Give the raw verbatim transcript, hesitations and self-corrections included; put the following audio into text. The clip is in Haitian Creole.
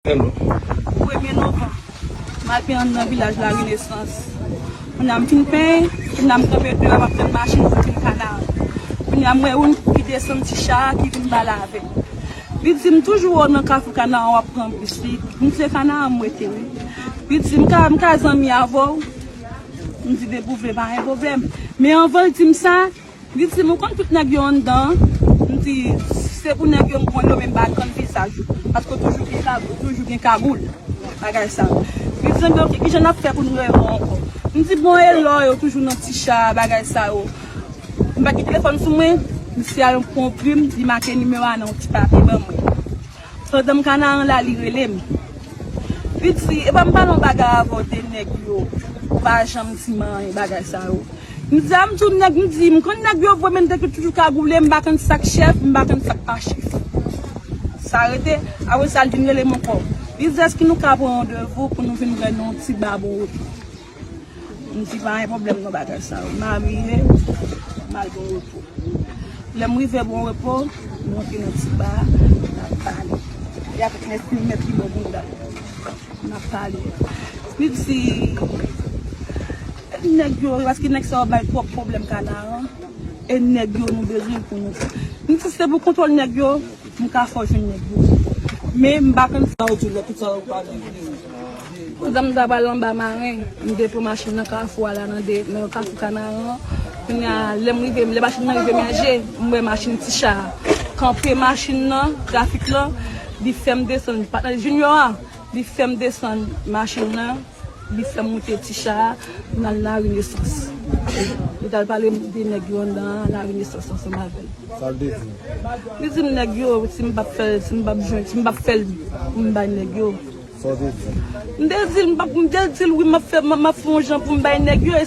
Premye novanm, m al penyen nan vilaj Larenesans. Kounye a m fin penyen, kounye a m kanpe deyò, m ap tann machin pou vin Kanaran. Kounye a m wè youn ki desann ti cha a ki vin pale avè m. Li di m toujou wè w nan Kafou Kanaran w ap pran bis. Li, m se Kanaran m rete wi. Li di m ka, m ka zanmi avè w. M di depi w vle pa gen pwoblèm. Men anvan l di m sa, li di m ou konn tout nèg yo anndan an. M di se pou nèg yo m konn yo men m pa konn vizaj yo. Paske w toujou gen kagoul, toujou gen kagoul. Bagay sa yo. Li di zanmi yo ki jan n ap fè pou n rewè w ankò. M di bon e lò yo toujou nan ti cha bagay sa yo. M pa gen telefòn sou mwen, misye al pran yon plim, li make nimewo a nan yon ti papye ban mwen. Pandan m Kanaran la, li rele m. Li di, epa m pale yon bagay avè w de nèg yo. Ou pa janm di m anyen bagay sa yo. M di, a m di w nèg, m di, m konn nèg yo vre, men nèg yo toujou kagoule, m pa konn sa k chèf, m pa konn sa k pa chèf. Sa rete, apre sa, l vin rele m ankò. Li di, èske nou ka pran randevou pou nou vin wè nan yon ti ba bon repo? M di pa gen pwoblèm nan bagay sa yo. M abiye, m al bon repo. Lè m rive bon repo, m rantre nan ti ba a, n ap pale. E avèk nèg ki mèt ki bò bounda. N ap pale. Li di, nèg yo, paske nèg sa yo bay twòp pwoblèm Kanaran. E nèg yo nou bezwen pou nou. M di se pou kontwòl nèg yo, m ka fè w jwenn nèg yo. Men m pa konn sa w di lè tout sa yo pa vini. Pandan m t ap al anba Maren, m te pran machin nan kafou a la, nan de, nan kafou Kanaran. Kounye a, lè m rive, lè machin nan rive Mèje, m wè machin ti cha a kanpe machin nan, trafik lan, li fè m desann. Patnè Junior a, li fè m desann machin nan, li fè m moute ti cha a, n al Larenesans. Li t al pale de nèg yo anndan an, Larenesans ansanm avè l. Sa l te di? Li di m nèg yo, si m p ap fè l, si m p ap jwenn, si m p ap fè l, pou m bay nèg yo. Sa w te di? M te di l, m p ap, m te di l wi, m ap fè, m ap, m ap fè yon jan pou m bay nèg yo.